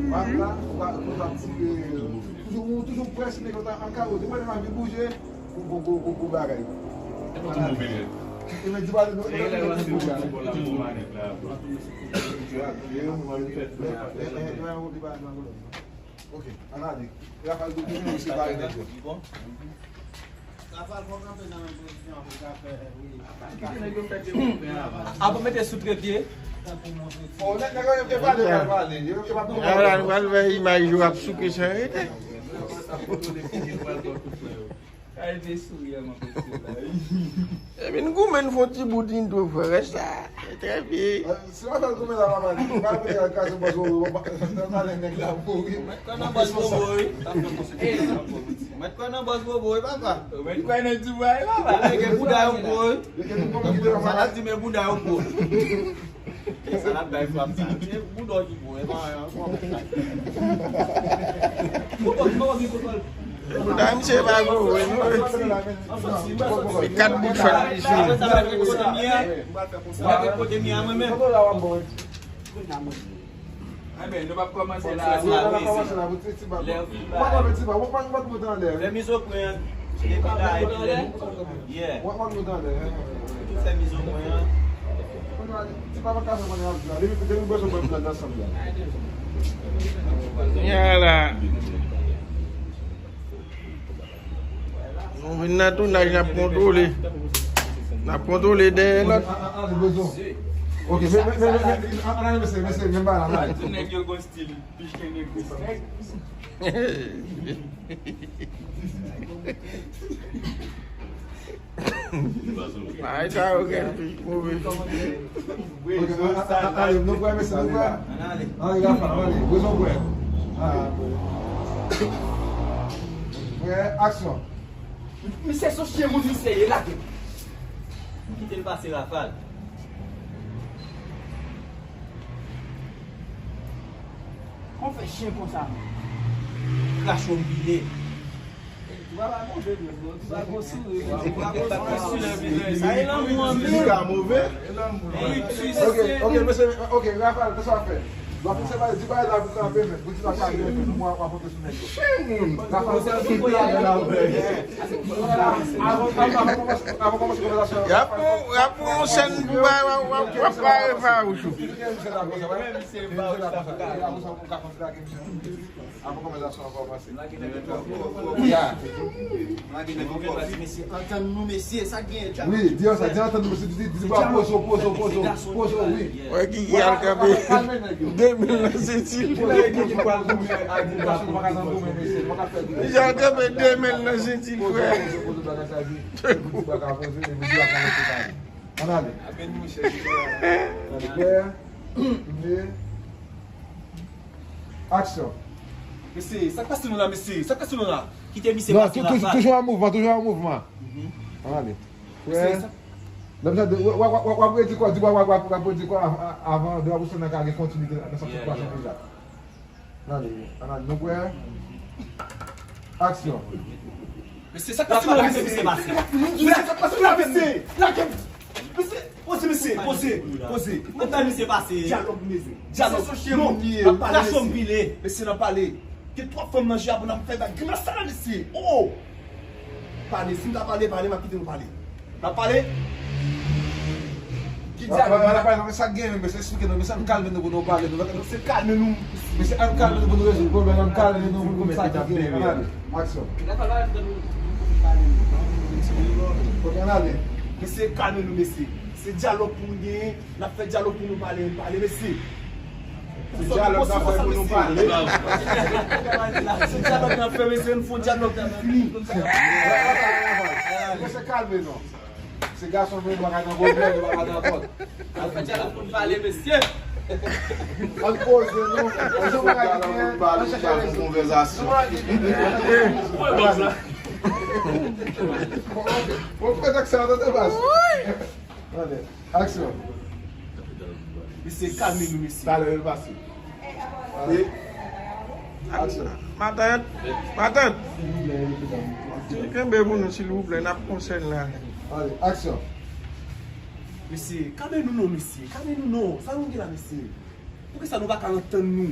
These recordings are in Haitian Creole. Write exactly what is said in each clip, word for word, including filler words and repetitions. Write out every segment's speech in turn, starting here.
Mak la, ou ka, ou ka tire, toujou, ou toujou près, nèg yo ta an kawo. Depi lè lavi bouje, pou, pou, pou, pou, pou bagay. E men di pa nou, e men di pa nou. Ok, ann ale. Rafael, di nou se pale nèg yo. Rafael, fò kanpe nan menm pozisyon pou l ka fè, wi. Apre mete sou trepye. Oh, nèg, nèg yo te pale, pale, pale. Yo, yo pa pran. Ala, nou pral wè imaj yo ap souke san rete. Kay te souri a, mwen, mesye la. Epi n goumen, n fè yon ti bout intro, frè. Rès la, e trè byen. Si w ap goumen la, papa, li pa vle al kaze bòs bobo, papa, nan pale nèg la pou wi. Mèt kwè nan bòs bobo, wi. Mèt kwè nan bòs bobo, wi, papa. Mèt kwè nan ti bwa, wi, papa. Nèg gen bouda yo gwo, wi. Sa l ap di, men bouda yo gwo. E sa l ap bay frap sa. Se bouda w ki gwo, e pa, e pa. Bouda misye pa gwo, wi, non. Se kat bout fòt misye. Kote m ye a, mwen menm. Enben, nou p ap kòmanse la, sa, wi, se lè w fin bay. Fè mizo pwen an. Epi la, epi lè. Yeah. Tou fè mizo pwen an. Kounye a la. Nou vin nan tounaj, n ap kontwole. N ap kontwole dèyè lòt. Ok, men, men, men, men, men, ann ale, mesye, mesye, men bagay la, ann ale. Tout nèg yo gon stil, pichen nèg respè. Ay, sa yo gen pi move. Ok, a, a, a, ale, nou kwè, mesye, nou kwè. Ann ale, Rafa, ann ale. Bezwen kwè. Ann ale. Prè, aksyon. Misye se chen moun misye ye, lage. Kite l pase, Rafa. Kòman fè chen konsa? Krache w m pile. Sa e lanmou an. Ok, ok, mesye, ok, Rafael, kisa w ap fè? Lòt misye pa di bagay la pou kanpe, men pou di la kanpe, men mwen ap monte sou nèg yo. Rafael, se yon ti bagay la, w ap pran yon sèn pou bay, w ap pare fawouch ou. Avan kòmanse la, avan kòmanse la, gen misye. Avan kòmanse la, avan kòmanse la, gen misye. Ya. Mesye, antann nou, mesye, sa k genyen, djab. Wi, di yo sa, di antann nou, mesye, di, di, di, poze w, poze w, poze w, poze w, wi. Wè, Gigi al kanpe de men l nan senti l. Gigi al kanpe de men l nan senti l, frè. Ann ale. Aksyon. Mesye, sa k pase nou la, mesye? Sa k pase nou la? Kite misye pase, Rafa. Toujou an mouvman, toujou an mouvman. Ann ale. Mesye, sa... Lè m tande, w ap redi kò, di w ap redi kò avan, de w ap nan ka gen kontinite nan sa k pase deja. Ann ale, ann ale, nou kwè? Aksyon. Mesye, sa k pase la, mesye? Mesye, sa k pase la, mesye? Lage m. Mesye, poze, mesye, poze, poze. Mwen fè misye pase. Dyalòg, mesye. Dyalòg. Non, n ap pale, mesye. Mesye, n ap pale. Gen twa fanm nan je a pou n ap fè bagay. Grimas sa la, mesye. Oh! Pale, si m ta pale, pale, m ap kite nou pale. N ap pale? Ki dyalòg? Sa k gen menm, mesye, esplike nou, mesye, ann kalme nou pou nou pale, nou. Mesye, kalme nou. Mesye, ann kalme nou pou nou rezoud pwoblèm, ann kalme nou pou nou sa ki gen, ann ale. Aksyon. Ok, ann ale. Mesye, kalme nou, mesye. Se dyalòg pou nou genyen. N ap fè dyalòg pou nou pale, pale, mesye. Se dyalòg n ap fè pou nou pale. Se dyalòg n ap fè, mesye, n fè dyalòg pou nou fini. Mesye, kalme non. Se gason menm, bagay nan pwoblèm, bagay nan pòt. N ap fè dyalòg pou nou pale, mesye. Ann poze nou. Ann fè bagay ki gen, ann chèche rezoud. Konvèsasyon. Bon, ok. Bon, fè tèks sa, tande, baz. Tande. Aksyon. Mesye, kalme nou, mesye. Talè yo pase. E, aksyon. Matant, matant. Kenbe pou nou, silvouplè, n ap pran sèn la. Ale, aksyon. Mesye, kalme nou non, mesye. Kalme nou non. Sa nou gen la, mesye? Poukisa nou pa ka antann nou?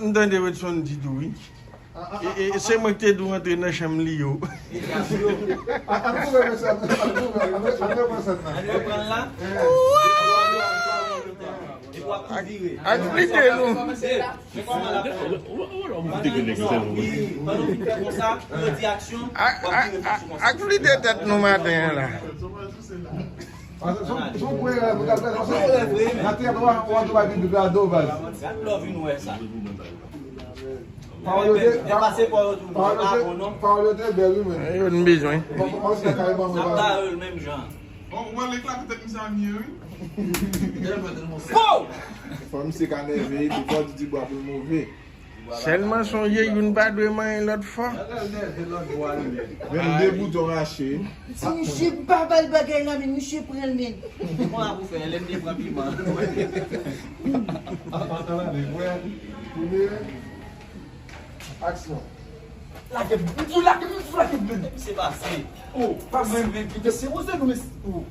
m tande Redson di tou, wi. E, e, se mwen ki te di w antre nan chanm li yo. An, an koupe mesaj nan, an koupe, an reprann sèn nan. An reprann la. Epi w ap tou vire. Ak flite nou. Men kòman l ap fè? Pandan nou, wi, pandan w fin fè konsa, pou yo di aksyon, Ak, ak, ak, ak flite tèt nou maten an la. Paske son, son premye rèv, ou ka fè, son premye rèv, wi. Nan tè dwa, ou antre pa biblik la, do baz. Gad love nou wè sa. Pawòl yo te, Fè pase pa yo tou, pawòl yo pa te, bon non. Pawòl yo te bèl, wi, men. Yo n bezwen. Pawòl yo te kay ban mwen Sa pa. Darrell menm jan. Bon, ou wè lèk la tèt misye a mye, wi. Fo! Fò misye ka nève, defwa di Dibwa pou l move. Sèlman sonje, youn pa dwe manyen lòt fò. Menm de bouton rache. Si misye pa bay bagay la, men misye pran l, men. Kòman pou fè, lè m te pran piman. Premye, aksyon. Lage m, m di w lage m, m di w lage m, men. Misye pase. Oh, pa mwen, men, kite se woze nou, mesye. Oh.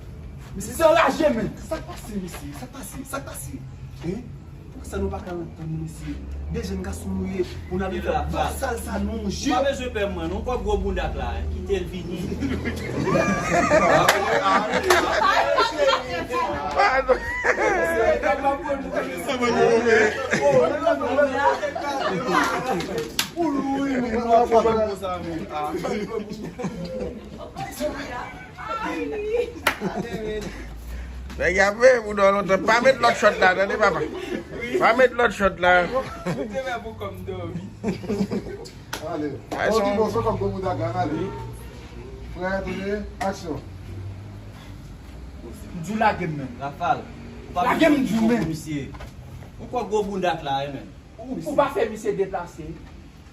Mesye, se anraje, men. Sa k pase, mesye? Sa k pase? Sa k pase? Hein? Poukisa nou pa ka antann nou, mesye? De jèn gason nou ye, pou n ap fè bòs sal sa nou, monchè. Ou pa bezwen pè mwen, non, kwè gwo bounda k la, kite l vini. Padon. Nèg y ap veye pou dò lontan. Pa met lòt chòt la, tande, papa. Pa met lòt chòt la. Ale. Ay, bon, son ki bon, son kòm bon bouda gang, ale. Prè, premye, aksyon. M di w lage m, men. Rafal, ou pa bezwen di gwo pou misye. Ou kwè gwo bounda k la, e, men. Ou, ou pa fè misye deplase.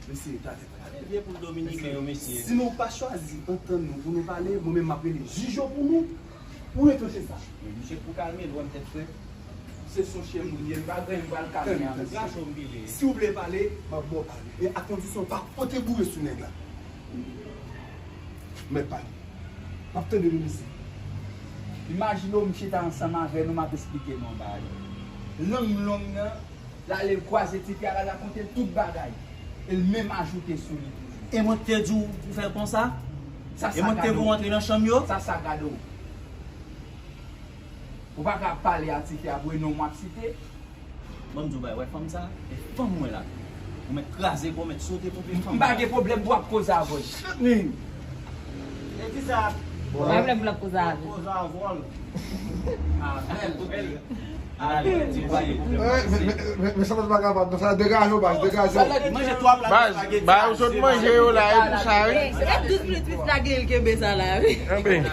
Mesye, ta tèt. Gade vye poul dominiken yo, mesye. Si nou pa chwazi antann nou pou nou pale, mwen menm m ap rele jij yo pou nou, pou reklanje sa. Men misye pou kalme l, wè m tèt frèt. Se son chen moun ye, m pa gen, m pral kalme avè l. Gason m pile. Si w vle pale, m ap ba w pale. E a kondisyon pa pote boure sou nèg la. Mèt pale. M ap tande nou, mesye. Imajine w, m chita ansanm avè nou, m ap esplike nou yon bagay. Lang m long nan, l ale l kwaze tifi a, l al rakonte l tout bagay. E l menm ajoute sou li toujou. E mwen k te di w pou fè l konsa? E mwen k te voye w antre nan chanm yo? Sa sa gade w? Ou pa ka ap pale a tifi a pou e non m w ap site. Ban m di w bagay, wè fanm sa, e fanm mwen la. Ou mèt kraze kò w, mèt sote pou pye fanm. M pa gen pwoblèm pou w ap koze avè l. E kisa? Pa gen pwoblèm pou l ap koze avè l. Koze avè l. Avè l. Men sa lòt bagay pa nan sa degaje w, baz, degaje w. Baz, ba yo sot manje yo la, e pou sa, wi. Se douz minit wi, lage l kenbe sa la, wi. Anben.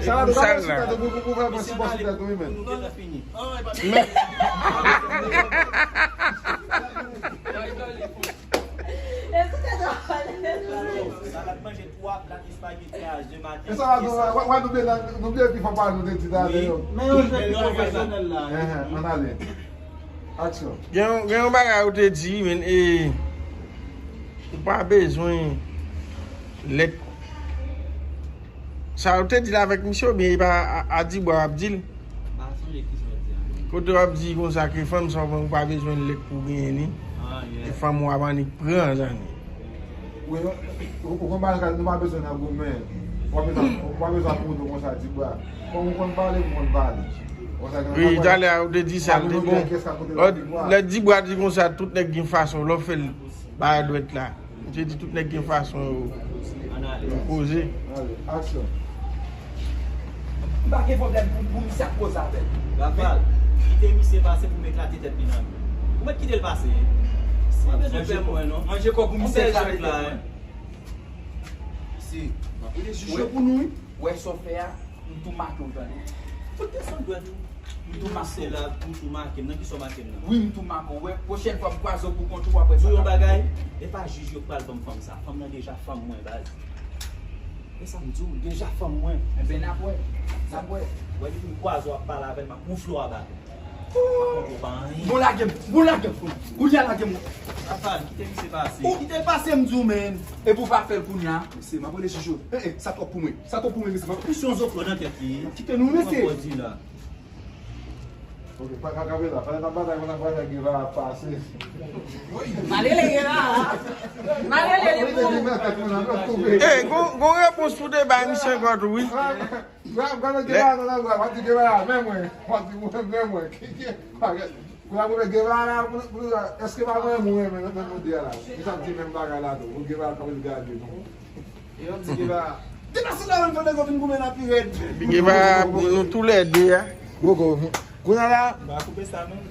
Sa la, pou sa la. Pou fè mwen sipòte tèt ou, wi, men. Sa l ap manje twa plat espageti a demen maten. E sa va, nou, wè, wè, nou bliye, nou bliye pi fò pale nou te di talè yo. Men yon jwèt pwofesyonèl la. Ann ale. Aksyon. Gen yon, gen yon bagay ou te di, men, e, ou pa bezwen lèt. Sa ou te di la avèk misye oubyen e pa a, a Dibwa w ap di l? M pa sonje kisa w di a. Kote w ap di konsa ke fanm sa w pa bezwen lèt pou w genyen li. E fanm ou ap annik pran zanmi. Wi, ou, ou konn bagay sa, nou pa bezwen nan goumen. Ou pa bezwen, ou pa bezwen ap pran nou konsa, Dibwa. Kòm ou konn pale, m konn pale. Wi, talè a ou te di sa, l te bon. Lè Dibwa di konsa, tout nèg gen fason, lè w fè l ba dwèt la. M te di tout nèg gen fason yo, yo koze. Ale, aksyon. M pa gen pwoblèm pou, pou misye ap koze avè l. Rafal, kite misye pase pou m eklate tèt li nan. Ou mèt kite l pase. Ou pa bezwen pè mwen, non. Manje kòb pou misye eklate tèt mwen. Isi. Ou te jije pou nou, wi. Wè sa w fè a, m tou make w, tande. Fout desann dwèt ou. M tou make w. Se la, m tou make m. Nan kisa w make m nan? Wi, m tou make w. Wè, pwochèn fwa m kwaze w pou kont ou, w ap wè sa. Di w yon bagay, e pa jij yo k pral ban m fanm sa. Fanm nan deja fanm mwen, baz. E sa m di w, deja fanm mwen. Enben, n ap wè. N ap wè. Wè, depi m kwaze w ap pale avè l, m ap woufle w aba tè. Bon, lage m. Bon, lage m. Kounye a, lage m. Rafal, kite misye pase. Ou kite l pase, m di w, men. Epi w pa fè l kounye a. Mesye, m ap rele jij yo. Eh, eh, sa twòp pou mwen. Sa twòp pou mwen, mesye. Misyon zoklo nan tèt li. Kite nou, mesye. Mwen di la. Ok, pa ka kanpe la. Pandan n ap batay, pandan batay, gen bagay ap pase. M a rele Gevara. M a rele li pou ou. Eh, gon, gon repons pou te bay misye ankò tou, wi. Gade Gevara nan lagwa, w ap di Gevara, men mwen. W ap di mwen, men mwen. Ki, ki, kounye a pou Gevara la, pou, pou, èske pa mwen, mwen, men, men nou de a la. Misye ap di menm bagay la tou. Pou Gevara kanpe l gade nou. E w ap di Gevara, deplase la, menm fò nèg yo vin goumen nan pi rèd. Gevara, nou toulède a. Poko. Kounye a la. M pa koupe sa, non.